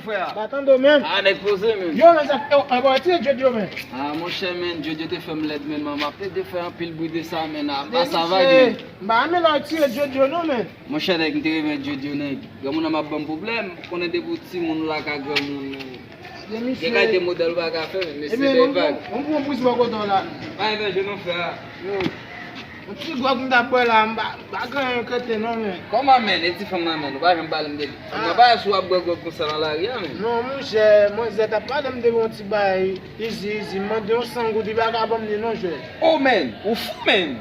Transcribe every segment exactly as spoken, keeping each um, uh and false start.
Frè. M pa tande w menm. Ah, nèg poze, menn. Yo, men sa, e, e, bon, retire djòd yo, men. Ah, monchè, menn, djòd yo te fè m lèd, menn. M ap plede fè anpil bri de sa, menn. Ah, m pa sa vag, menn. M pa renmen lè w retire djòd yo, non, menn. Monchè, nèg, m te renmen djòd yo, nèg. Granmoun nan m ap ban m pwoblèm. Konnen depi w timoun ou lakay granmoun, menn. Gen kalite modèl ou pa ka fè, menn. Mesye, de vag. Ebyen, yon bon priz bò kote w la. Pa envèje non, frè. Yo. Yon ti gwòg m t ap bwè la, m pa, m pa gen anyen kete non, men. Kòman, menn? E ti fanm nan, menn? Ou pa janm pale m de li. Fanm nan pa wè si w ap bwè gwòg konsa nan lari a, menn. Non, monchè, manzè t ap pale m de yon ti bagay, izi, izi. M mande yon san goud, li pa ka ban m li non, jwè. Oh, menn, ou fou, menn.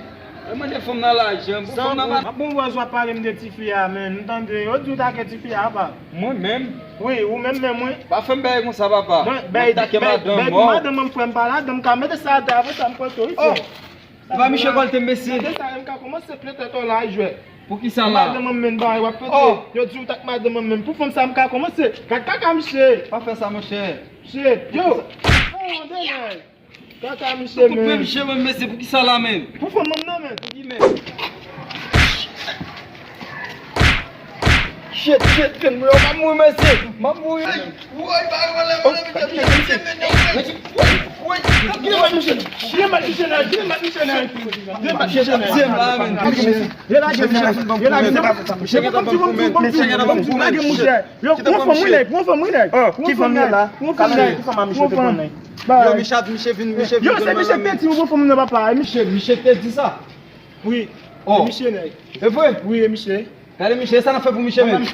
Ou mande fanm nan lajan, pou fanm nan pa. M ap bon wè si w ap pale m de tifi a, menn. M tande, yo di w take tifi a, apa. Mwen menm? Wi, ou menm menm, wi. Pa fè m bagay konsa, papa. Mwen take madanm, madanm an, frè m pa ladan, m ka mete sa atè, apre sa m pran to, wi, frè. E pa Miche Kòlte, mesye. Gade sa, m ka kòmanse plete tò la, jwè. Pou ki sa la? Madanm an menm, bay, w ap plete. Yo di w tak madanm an menm. Pou fanm sa, m ka kòmanse. Gad kaka, Miche. Pa fè sa, monchè. Miche, yo. Oh, de nèg. Kaka, Miche, menm. Koupe Miche, menm, mesye, pou ki sa la, menm? Pou fanm nan, menm. Pou ki, menm? Shit, shit, shit, mwen, m ap mouri, mesye. M ap mouri. Woy, pa yon lè, mwen, mwen, mwen, mwen, mwen, mwen, woy, woy. Kite mat Miche, kite mat Miche, kite mat Miche, kite mat Miche. Yo lage Miche, yo lage Miche. Yo, pran ti, pran ti, pran ti, lage Miche. Yo, pran fanm, wi, nèg, pran fanm, wi, nèg. Oh, ki fanm la? Pran fanm, nèg. Ki fanm a Miche te konnen? Yo, Miche, Miche vin, Miche vin. Yo, se Miche ki te di, ou pran fanm nan, papa, e Miche. Miche te di sa? Wi. Oh. E Miche, nèg. E vre? Wi, e Miche. Gade Miche, sa n ap fè pou Miche menm.